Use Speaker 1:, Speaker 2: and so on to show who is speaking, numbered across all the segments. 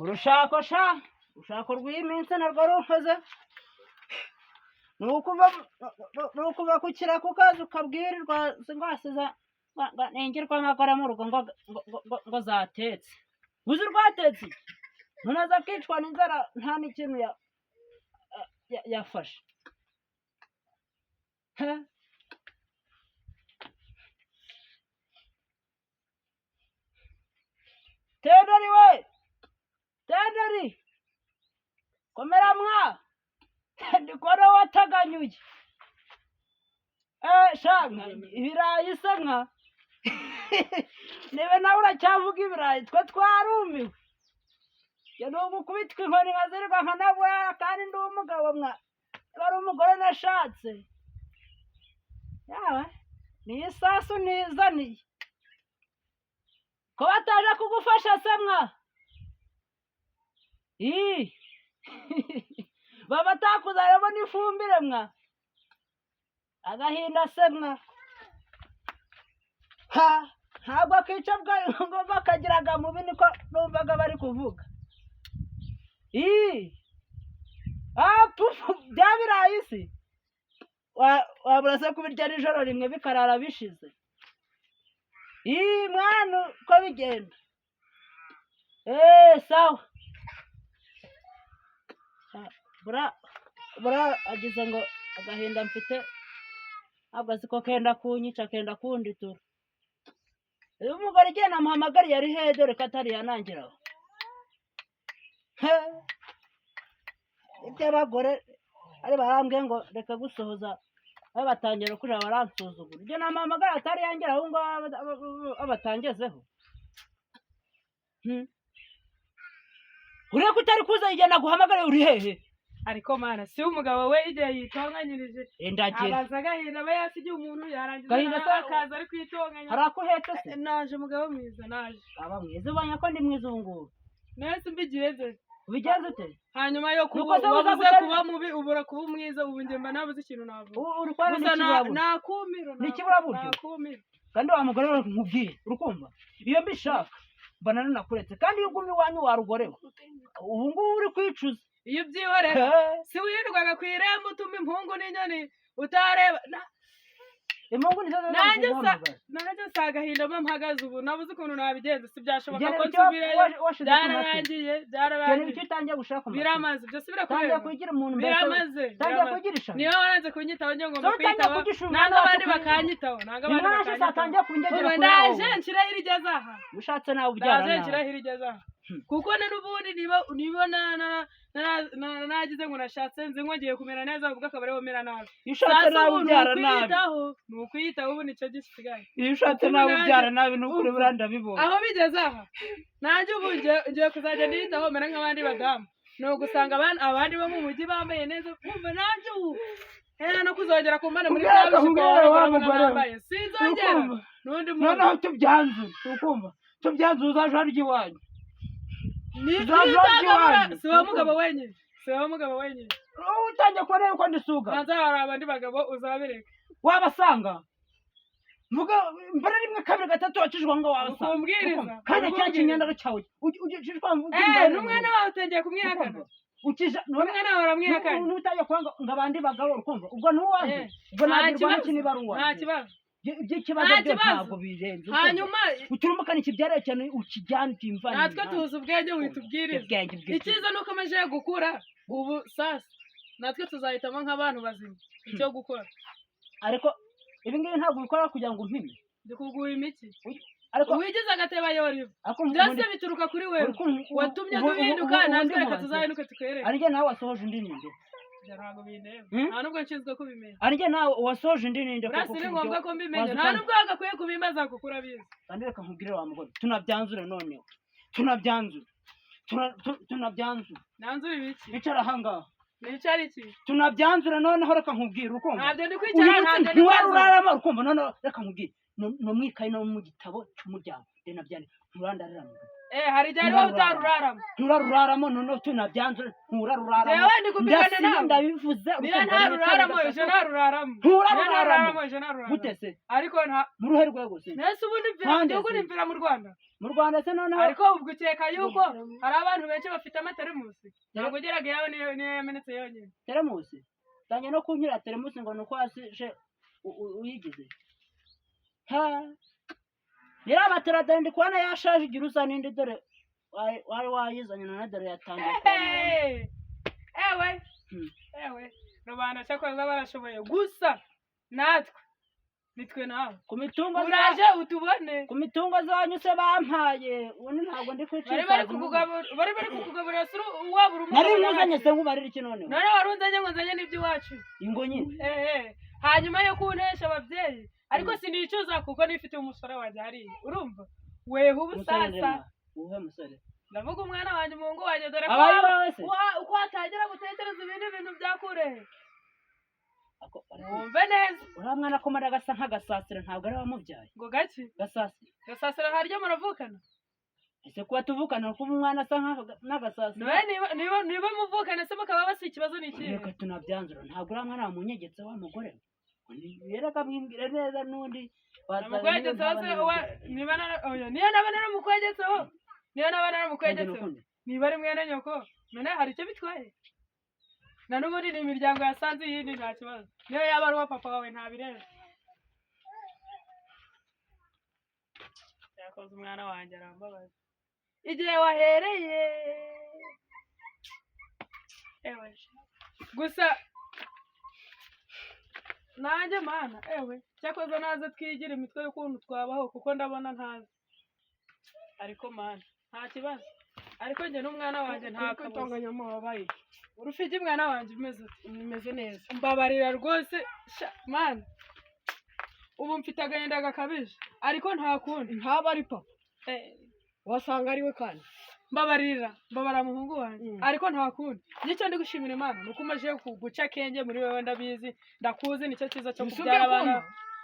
Speaker 1: Urushako sha, urushako rw'iyi minsi narwo runkoze, ni ukuva ku kirago ukaza ukabwirirwa ngo ningirwamagara mu rugo ngo zatetse, uzi urwatetse umuntu aza akicwa n'inzara nta n'ikintu yafashe. Tenderi we, Tenderi, komera mwa, ndi kubona wataganyuye. Sha ibirayi se nka niba nawe uracyavuga ibirayi, twe twarumiwe. Njye ni ugukubitwa inkoni nkazirirwa nkanaburara, kandi ndi umugabo mwa, niba ari umugore nashatse. Yawe ni isasu nizaniye. Ko bataje kugufasha se mwa? Ii baba batakuzaniramo n'ifumbire mwa? Agahinda se mwa? Ha, ntabwo akica ngo bakagiraga mubi, niko numvaga bari kuvuga. Ii ah, pufu, bya birayi si wabura se kubirya nijoro rimwe bikarara bishize? Ii mwana, uko bigenda. Sawa. Bura bura agize ngo agahinda mfite, ntabwo azi ko kenda kunyica, kenda kunditura. Uyu mugore igihe namuhamagariye ari hehe? Dore ko atari yanangiraho. Iby'abagore ari barambwiye ngo reka gusohoza, aho batangira kuja baransuzugura. Ibyo namuhamagara atari yangeraho ngo abatangezeho. Urebe ko utari kuza igihe naguhamagariye, uri hehe?
Speaker 2: Ariko mana, si umugabo we igihe yitonganyirije
Speaker 1: Indagira.
Speaker 2: abaza agahinda aba yasigiye umuntu, yarangiza
Speaker 1: Gahinda
Speaker 2: nawe akaza ari kwitonganya.
Speaker 1: Hari ako uhetse se?
Speaker 2: Naje mugabo mwiza, naje.
Speaker 1: Aba mwiza, ubonye ko ndi mwiza ubu ngubu.
Speaker 2: Nese mbigenze?
Speaker 1: Ubigenze ute?
Speaker 2: Hanyuma yo kuba
Speaker 1: Nuko se uza
Speaker 2: wabuze kuba mubi, ubura kuba mwiza, ubu njye mba nabuze ikintu navuga.
Speaker 1: Uri kubona
Speaker 2: Gusa
Speaker 1: n'ikiburaburi.
Speaker 2: nakumiro.
Speaker 1: Ni ikiburaburi.
Speaker 2: Nakumiro.
Speaker 1: Kandi wa mugore we, nkubwire, urukumva iyo mbishaka mbona nanakuretse, kandi iyo uguma iwanyu warugorewe ubu ngubu uri kwicuza.
Speaker 2: Iyo ubyihorera, si wirirwaga ku irembo utuma impungu n'inyoni utareba
Speaker 1: Impungu nizo ziza
Speaker 2: Nanjye sa
Speaker 1: kuguhamagara.
Speaker 2: Nanjye si agahinda mba mpagaze ubu, nabuze ukuntu nabigenza, si byashoboka
Speaker 1: Genda
Speaker 2: ko
Speaker 1: icyo
Speaker 2: nsubirayo.
Speaker 1: washize ku matwi.
Speaker 2: Byararangiye.
Speaker 1: Genda
Speaker 2: Byararangiye.
Speaker 1: icyo utangiye gushaka ku matwi.
Speaker 2: Biramaze byose.
Speaker 1: Utangiye
Speaker 2: Birakureba.
Speaker 1: kugira umuntu mbese.
Speaker 2: Biramaze.
Speaker 1: Utangiye
Speaker 2: Biramaze.
Speaker 1: kugira ishami.
Speaker 2: Niba waranze kunyitaho, njye ngomba
Speaker 1: So utangiye
Speaker 2: kwitaba.
Speaker 1: kugisha umwana
Speaker 2: Nanga
Speaker 1: wacu
Speaker 2: abandi bakanyitaho, nanga abandi
Speaker 1: Umwana se
Speaker 2: bakanyitaho.
Speaker 1: atangiye kungegera
Speaker 2: Ubu
Speaker 1: kuri
Speaker 2: ndaje
Speaker 1: wowe.
Speaker 2: nshiraho irigeze aha.
Speaker 1: Ushatse nawe ubyara
Speaker 2: Ndaje
Speaker 1: nawe.
Speaker 2: nshiraho irigeze aha, kuko na n'ubundi niba nagize ngo nashatse nzi ngo ngiye kumera neza, ubwo akaba ariho mera nabi.
Speaker 1: Iyo ushatse
Speaker 2: Sasa
Speaker 1: nawe
Speaker 2: ubu ni
Speaker 1: ubyara nabi.
Speaker 2: ukwiyitaho, ni ukwiyitaho, ubu nicyo gisigaye.
Speaker 1: Iyo ushatse
Speaker 2: Ubu
Speaker 1: nawe ubyara nabi, ni ukuri
Speaker 2: Umva.
Speaker 1: buriya ndabibonye.
Speaker 2: Aho bigeze aha, nanjye ubu ngiye kuzajya niyitaho, mera nk'abandi badamu. Ni ugusanga abandi bo mu mujyi bambaye neza, kumva nanjye ubu no kuzongera kumbana muri
Speaker 1: Kubera
Speaker 2: bya bishuko
Speaker 1: kubera wa
Speaker 2: wabona
Speaker 1: mugore we.
Speaker 2: nambaye, sinzongera
Speaker 1: Urukumva?
Speaker 2: n'undi muntu.
Speaker 1: Noneho tubyanzure, ukumva tubyanzure, uzaje harya iwanyu. Uzaje harya
Speaker 2: Nitanga
Speaker 1: iwanyu.
Speaker 2: si wowe mugabo wenyine, si wowe mugabo wenyine.
Speaker 1: Wowe utangiye kubona yuko ndisuga.
Speaker 2: Hanze hari abandi bagabo, uzabireka.
Speaker 1: Wabasanga mvuga mbere rimwe, kabiri, gatatu, wacishwa ngo wabasanga.
Speaker 2: Ukumbwiriza,
Speaker 1: Ukumva? Kandi kiriya
Speaker 2: ukumbwiriza.
Speaker 1: kinyendaro cyawe ugicishwa.
Speaker 2: N'umwana wawe utangiye kumwihakana.
Speaker 1: Ukija
Speaker 2: N'umwana wawe uramwihakana.
Speaker 1: N'utangiye kuvuga ngo abandi bagabo, urukumva ubwo n'uwanjye, ubwo
Speaker 2: Nta
Speaker 1: nabwirwa
Speaker 2: kibazo.
Speaker 1: n'iki niba ari
Speaker 2: Nta
Speaker 1: uwanjye?
Speaker 2: kibazo.
Speaker 1: Iby'ikibazo
Speaker 2: Nta
Speaker 1: byo
Speaker 2: kibazo.
Speaker 1: ntabwo birenze, ukumva?
Speaker 2: Hanyuma
Speaker 1: Uturumukana ikibyara cyane, ukijyana ukimvana.
Speaker 2: Natwe tuzi ubwenge, witubwiriza.
Speaker 1: Ubwenge bw'iki?
Speaker 2: Icyiza ni uko umaze gukura ubu, sasa natwe tuzahitamo nk'abantu bazima icyo gukora.
Speaker 1: Ariko ibi ngibi ntabwo ubikora kugira ngo umpime.
Speaker 2: Ndi kuguha imiki.
Speaker 1: Ariko
Speaker 2: Wigize agateba yoriva.
Speaker 1: ariko
Speaker 2: Byose
Speaker 1: ubundi-
Speaker 2: bituruka kuri wewe. Watumye duhinduka,
Speaker 1: ubundi
Speaker 2: natwe reka
Speaker 1: mubaze.
Speaker 2: tuzahinduke tukwereke.
Speaker 1: Ari njye nawe wasohoje undi ninde?
Speaker 2: Ibyo ntabwo bindeba.
Speaker 1: Hmm?
Speaker 2: Nta nubwo nshinzwe kubimenya.
Speaker 1: Ari njye nawe wasohoje undi ninde
Speaker 2: Urasi
Speaker 1: koko
Speaker 2: ni
Speaker 1: ku
Speaker 2: ngombwa
Speaker 1: buryo
Speaker 2: ko mbimenya?
Speaker 1: waza
Speaker 2: Nta nubwo wagakwiye kubimbaza kuko urabizi.
Speaker 1: Kandi reka nkubwire wa mugore, tunabyanzure noneho, tunabyanzure. Tunabyanzure.
Speaker 2: Nanzura ibiki?
Speaker 1: Icara ahangaha.
Speaker 2: Nicara iki?
Speaker 1: Tunabyanzure noneho, reka nkubwire, ukumva?
Speaker 2: Ntabyo ndi
Speaker 1: Uyu
Speaker 2: kwicara,
Speaker 1: munsi
Speaker 2: ntabyo ndi
Speaker 1: ntiwari
Speaker 2: kwanzura.
Speaker 1: urarama, ukumva? Noneho reka nkubwire, no mu ikayi no mu gitabo cy'umuryango, ndanabyandika, nturandarira mu rugo.
Speaker 2: Hari igihe ariho utaruraramo.
Speaker 1: Nturaruraramo, noneho tunabyanzura, nturaruraramo.
Speaker 2: Jewe ndi kupigana
Speaker 1: Ndasinya,
Speaker 2: nawe.
Speaker 1: ndabivuze.
Speaker 2: Niba
Speaker 1: Urukundo
Speaker 2: ntaruraramo,
Speaker 1: ni
Speaker 2: ejo ntaruraramo.
Speaker 1: Nturaruraramo.
Speaker 2: Niba ntaruraramo, ejo ntaruraramo.
Speaker 1: Gute se?
Speaker 2: Ariko nta
Speaker 1: Mu ruhe rwego se?
Speaker 2: Mbese ubundi mvira mu
Speaker 1: Mpande
Speaker 2: gihugu,
Speaker 1: se.
Speaker 2: nimvira mu Rwanda.
Speaker 1: Mu Rwanda se noneho?
Speaker 2: Ariko ubwo ukeka yuko hari abantu benshi bafite amateremusi? Ntabwo ugeraga iyawe, niyo yamenetse yonyine.
Speaker 1: Teremusi tangiye no kunyura teremusi ngo ni uko wasije uyigize ha nyiri matera. Dore ndi kubona yashaje, igira uza n'indi. Dore wari wayizanye, none dore yatangiye kubona.
Speaker 2: Hey! Ewe! Ewe, rubanda cyakoze barashoboye gusa natwe nitwe nawe.
Speaker 1: Ku mitungo
Speaker 2: Uraje utubone.
Speaker 1: Ku mitungo zanyu se bampaye, ubundi ntabwo ndi
Speaker 2: Bari
Speaker 1: kwicika.
Speaker 2: bari kukugaburira, bari bari kukugaburira suru wabura
Speaker 1: Nari
Speaker 2: umugabo.
Speaker 1: nkuzanye se nkubarira iki noneho?
Speaker 2: None wari unzanye ngo nzanye n'iby'iwacu.
Speaker 1: Ingo nyine.
Speaker 2: Hanyuma yo kuntesha ababyeyi, ariko sinicuza kuko nifitiye umusore wanjye hariya, urumva weho ubu.
Speaker 1: Umusore?
Speaker 2: Sasa.
Speaker 1: Ndema uwuhe musore?
Speaker 2: Ndavuga umwana wanjye, umuhungu wanjye, dore ko
Speaker 1: Abaye iwawe se?
Speaker 2: Uko watangira gutekereza ibindi bintu bya kure. Wumve neza.
Speaker 1: Uriya mwana ko mara gasa nk'agasasira, ntabwo ari wamubyaye?
Speaker 2: Ngo gaki?
Speaker 1: Gasasira.
Speaker 2: Gasasira haryo muravukana?
Speaker 1: Ese kuba tuvukana, kuba umwana asa n'agasasira?
Speaker 2: Niba muvukana se mukaba basi, ikibazo ni ikihe?
Speaker 1: Reka tunabyanzura, ntabwo uriya mwana wamunyegetse wa mugore we. Reka mwimbwire neza n'undi wasanga
Speaker 2: Namukwegetseho
Speaker 1: niba
Speaker 2: se?
Speaker 1: ntaba
Speaker 2: Niba oya, niyo naba naramukwegetseho, niyo naba naramukwegetseho, niba ari mwene nyoko, none hari icyo bitwaye? Na n'ubundi ni imiryango yasanze iyindi, nta kibazo. Niyo yaba ari uwa papa wawe, ntabireba. Yakoze umwana wanjye arambabaza igihe wahereye. Ewe gusa nanjye mana, ewe cyakoze naze twigira imitwe y'ukuntu twabaho, kuko ndabona ntazi. Ariko mana, nta kibazo, ariko njye n'umwana wanjye nta kabuza.
Speaker 3: Kwitonganya wabaye.
Speaker 2: Urufite umwana wanjye, umeze ute?
Speaker 3: Umeze neza.
Speaker 2: Mbabarira rwose sha mana, ubu mfite agahinda gakabije, ariko nta kundi.
Speaker 3: Ntaba ari papa, wasanga ari we kandi.
Speaker 2: Mbabarira, mbabara muhungu wanjye. Ariko nta kundi, nicyo ndi gushimira Imana ni uko umaze guca akenge muri wowe. Ndabizi, ndakuzi, nicyo cyiza cyo
Speaker 3: Ese
Speaker 2: kubyara abana.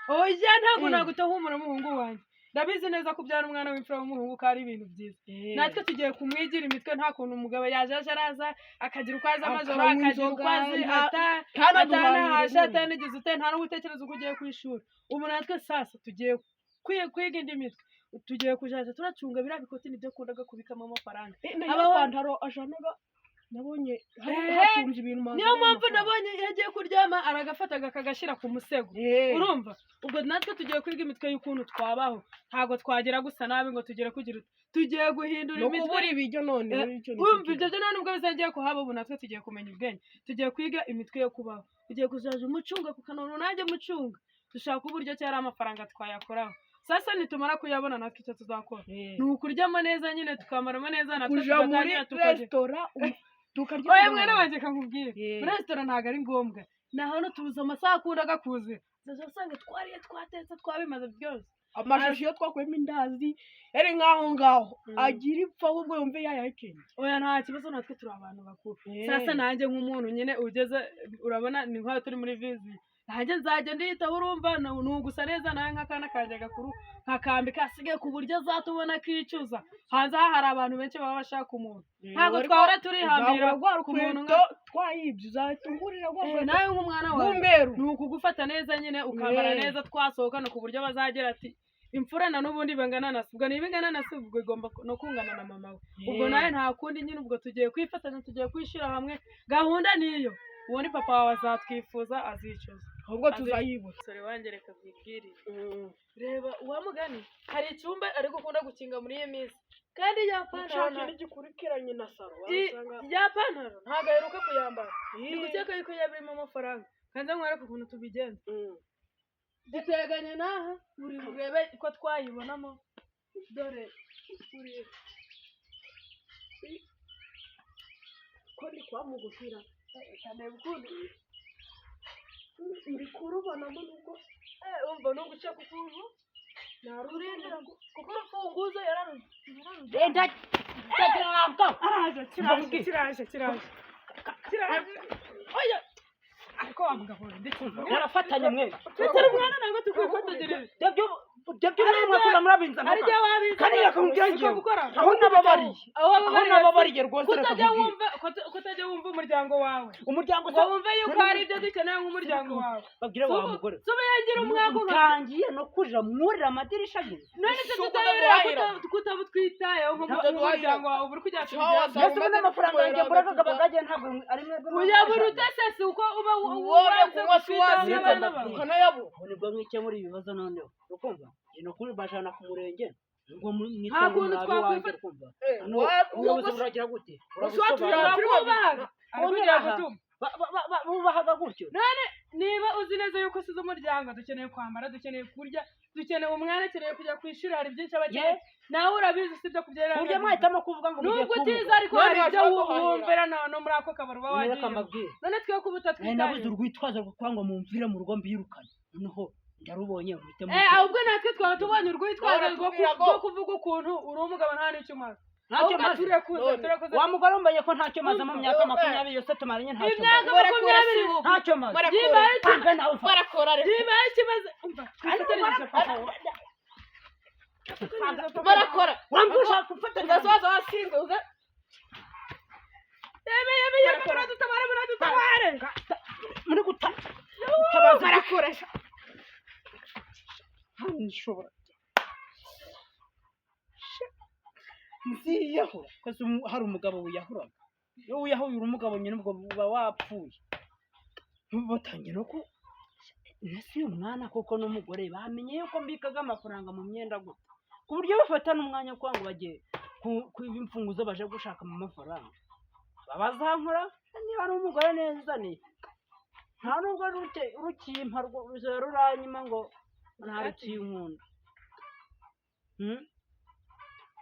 Speaker 3: ugiye?
Speaker 2: Oya, ntabwo naguta. Humura muhungu wanjye, ndabizi neza kubyara umwana w'imfura w'umuhungu ko ari ibintu byiza. Natwe tugiye kumwigira imitwe. Nta kuntu umugabo yaje aje araza akagira uko aza amajoro,
Speaker 3: Akanywa
Speaker 2: akagira
Speaker 3: inzoga,
Speaker 2: uko azi
Speaker 3: ntanaduhahire
Speaker 2: atanahashe,
Speaker 3: n'ubu.
Speaker 2: atanigize ute, nta n'ugutekereza uko ugiye ku ishuri. Ubu natwe sasa tugiye kwiga indi mitwe, tugiye kujaja turacunga biriya bikoti, nibyo akundaga kubikamo amafaranga.
Speaker 3: Nayo ipantaro ajanaga nabonye hari hatunze ibintu manza
Speaker 2: Niyo mpamvu
Speaker 3: amafaranga.
Speaker 2: nabonye iyo agiye kuryama aragafata akagashyira ku musego. Urumva, ubwo natwe tugiye kwiga imitwe y'ukuntu twabaho. Ntabwo twagira gusa nabi ngo tugere kugira uti tugiye guhindura
Speaker 3: No
Speaker 2: imitwe.
Speaker 3: kubura ibiryo none icyo ni
Speaker 2: Urumva,
Speaker 3: cyo.
Speaker 2: ibyo byo nta nubwo bizagiye kuhaba. Ubu natwe tugiye kumenya ubwenge, tugiye kwiga imitwe yo kubaho. Tugiye kuzaja umucunga ku kanono, nanjye mucunga, dushaka uburyo cyari amafaranga twayakoraho. Sasa nitumara kuyabona, natwe icyo tuzakora ni ukuryamo neza nyine, tukamaramo neza natwe,
Speaker 3: Kuja muri
Speaker 2: tugatangira tukarya.
Speaker 3: Resitora tukarya.
Speaker 2: Oya mwana wanjye, kakubwira, muri resitora ntabwo ari ngombwa. Ni hano tubuze amasaha akundaga kuza, uzaza usanga twariye, twatetse, twabimaze byose.
Speaker 3: Amashashi iyo twakuyemo indazi yari nk'aho ngaho agira ipfa, ahubwo yumve yayakenye.
Speaker 2: Oya, nta kibazo, natwe turi abantu bakuru. Sasa nanjye nk'umuntu nyine ugeze, urabona ni nk'aho turi muri vizi, nanjye nzajya ndiyitaho. Urumva, ni ugusa neza nawe nk'akana kanjye gakuru, nkakambika asigaye ku buryo azatubona akicuza. Hanze aha hari abantu benshi baba bashaka umuntu, ntabwo twahora turihambira
Speaker 3: rwa
Speaker 2: ku muntu
Speaker 3: rukweto twayibye, uzahita ungurira rwa rukweto
Speaker 2: Nawe nk'umwana wawe
Speaker 3: rw'umweru.
Speaker 2: Ni ukugufata neza nyine, ukambara neza, twasohokana ku buryo bazagira ati imfura na n'ubundi bangana na se. Ubwo niba ingana na se, ubwo igomba no kungana na mama we. Ubwo nawe nta kundi nyine, ubwo tugiye kwifatanya, tugiye kwishyira hamwe, gahunda niyo. Uwo ni papa wawe, azatwifuza, azicuza.
Speaker 3: Ahubwo tuzayibura.
Speaker 2: Sore wanjye, reka nkwibwirire. Reba uwa mugani, hari icyumba ari gukunda gukinga muri iyi minsi, kandi ya pantaro
Speaker 3: Nshaka n'igikurikiranye na saro wasanga.
Speaker 2: Ya pantaro ntabwo aheruka kuyambara, ni gukeka yuko yaba irimo amafaranga. Kandi nkwereke ukuntu tubigenza. Duteganye n'aha, uri burebe ko twayibonamo. Dore uri
Speaker 3: Ko ndi kwa mugusira.
Speaker 2: Reba ukuntu
Speaker 3: Ndi kurubonamo nubwo
Speaker 2: Umva, ni uguceka ukuntu rurinjira, kuko urufunguzo yararuze.
Speaker 1: Genda ndagira.
Speaker 2: Araje, kiraje, kiraje, kiraje, kiraje. Oya. Ariko wa mugabo we, ndetse
Speaker 1: Murafatanya mwe.
Speaker 2: Tutari umwana ntabwo tukwifataniriza.
Speaker 1: Ibyo by'umwana kuza murabinzana.
Speaker 2: Hari igihe wabiza
Speaker 1: Kandi reka nkubwire ngewe.
Speaker 2: gukora
Speaker 1: Aho nababariye.
Speaker 2: Aho
Speaker 1: Aho
Speaker 2: wababariye.
Speaker 1: nababariye rwose, reka
Speaker 2: Kutajya
Speaker 1: nkubwire.
Speaker 2: wumva kutajya wumva umuryango wawe,
Speaker 1: Umuryango
Speaker 2: ngo wumve yuko hari ibyo dukeneye nk'umuryango wawe.
Speaker 1: Babwire wa mugore.
Speaker 2: Suba yagira umwaka nka
Speaker 1: Utangiye no kurira mwurira amadirisha y'inzu.
Speaker 2: None se
Speaker 3: Si
Speaker 2: tutayobera
Speaker 3: ukutaduhahira.
Speaker 2: kutaba twitayeho nk'umuryango wawe uri kujya
Speaker 3: Cyo wasanga
Speaker 1: Mbese ubu
Speaker 3: umaze
Speaker 1: n'amafaranga yanjye
Speaker 3: kukwera
Speaker 1: mburaga
Speaker 3: agacupa.
Speaker 1: bagagiye, ntabwo ari mwebwe
Speaker 2: Uyabura
Speaker 1: mwafashaga.
Speaker 2: ute se? Si uko uba
Speaker 3: Wowe
Speaker 2: ubanza
Speaker 3: kunywa si
Speaker 2: kutwitaho
Speaker 3: wasinze
Speaker 2: nk'abana bawe?
Speaker 3: ukanayabura.
Speaker 1: Ubu nibwo mwikemura ibibazo noneho, urukumva ni ukuri bajana ku murenge ngo mwitwa
Speaker 2: Nta
Speaker 1: ngo
Speaker 2: kuntu
Speaker 1: muri ab'iwanjye, urukumva. Ubuyobozi buragira gute? Buragusobanurira.
Speaker 2: Turakubaha ari kugira
Speaker 1: Aha.
Speaker 2: gutuma
Speaker 1: Bubahaga gutyo.
Speaker 2: None niba uzi neza yuko usize umuryango, dukeneye kwambara, dukeneye kurya, dukeneye, umwana akeneye kujya ku ishuri, hari byinshi aba akeneye, nawe urabizi, usibye kubyarira.
Speaker 1: Ku buryo mwahitamo kuvuga ngo mugiye
Speaker 2: Nubwo
Speaker 1: kuba
Speaker 2: utize,
Speaker 1: umugore.
Speaker 2: ariko
Speaker 3: None
Speaker 2: hari ibyo
Speaker 3: bashobora guhahira.
Speaker 2: wumvira no muri ako kabari uba
Speaker 1: None reka
Speaker 2: wagiye.
Speaker 1: mbabwire.
Speaker 2: None twe kuba
Speaker 1: Nari nabuze
Speaker 2: utatwitaye.
Speaker 1: urwitwazo rwo kuba ngo mumvire mu rugo mbirukane, noneho ndarubonye, muhite
Speaker 2: Ahubwo natwe twaba tubonye urwitwazo
Speaker 3: Baratubwira ngo-
Speaker 2: rwo kuvuga ukuntu uri umugabo nta n'icyo umaze.
Speaker 1: Ntacyo
Speaker 2: Ahubwo
Speaker 1: maze.
Speaker 2: turekuze,
Speaker 3: None.
Speaker 2: turekuze.
Speaker 1: Wa mugore, wumvaye ko ntacyo maze mu myaka
Speaker 3: Umva.
Speaker 1: 20 yose tumaranye, ntacyo
Speaker 2: Imyaka
Speaker 1: maze.
Speaker 3: Barakora
Speaker 2: 20.
Speaker 3: si ubu.
Speaker 1: Ntacyo maze.
Speaker 3: Barakora.
Speaker 2: Yibaye
Speaker 1: Mbe nawe ufa.
Speaker 3: Barakora reka.
Speaker 2: Yibaye ikibazo, umva, twifatanyije papa wawe.
Speaker 3: Barakora.
Speaker 1: Wambwira ushaka gufatanya.
Speaker 3: Uzasoza wasinze uze.
Speaker 2: Yeme yeme yeme, muradutabare, muradutabare.
Speaker 1: Muri guta gutabaza.
Speaker 3: Barakora.
Speaker 1: Nshobora nziyahura koze hari umugabo wiyahuraga. Iyo wiyahuye uri umugabo nyine, ubwo uba wapfuye. Batangiye no ku ese uyu mwana koko n'umugore bamenye yuko mbikaga amafaranga mu myenda gute, ku buryo bafata n'umwanya wo kugira ngo bagiye kwiba imfunguzo, baje gushakamo amafaranga babazankora? Niba ari umugore neza, ni nta nubwo rukimpa ruranyima ngo ntarukinkunda.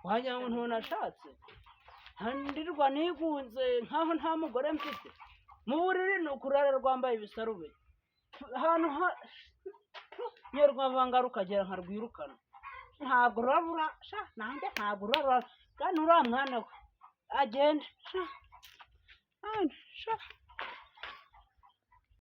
Speaker 1: Wagira ngo ntunashatse, ndirwa nigunze nkaho nta mugore mfite. Mu buriri ni ukurara rwambaye ibisarube, ahantu ha niyo rwavanga rukagera nkarwirukana, ntabwo rurabura sha. Nanjye ntabwo rurabura kandi uriya mwana we agenda sha. Ah, sha.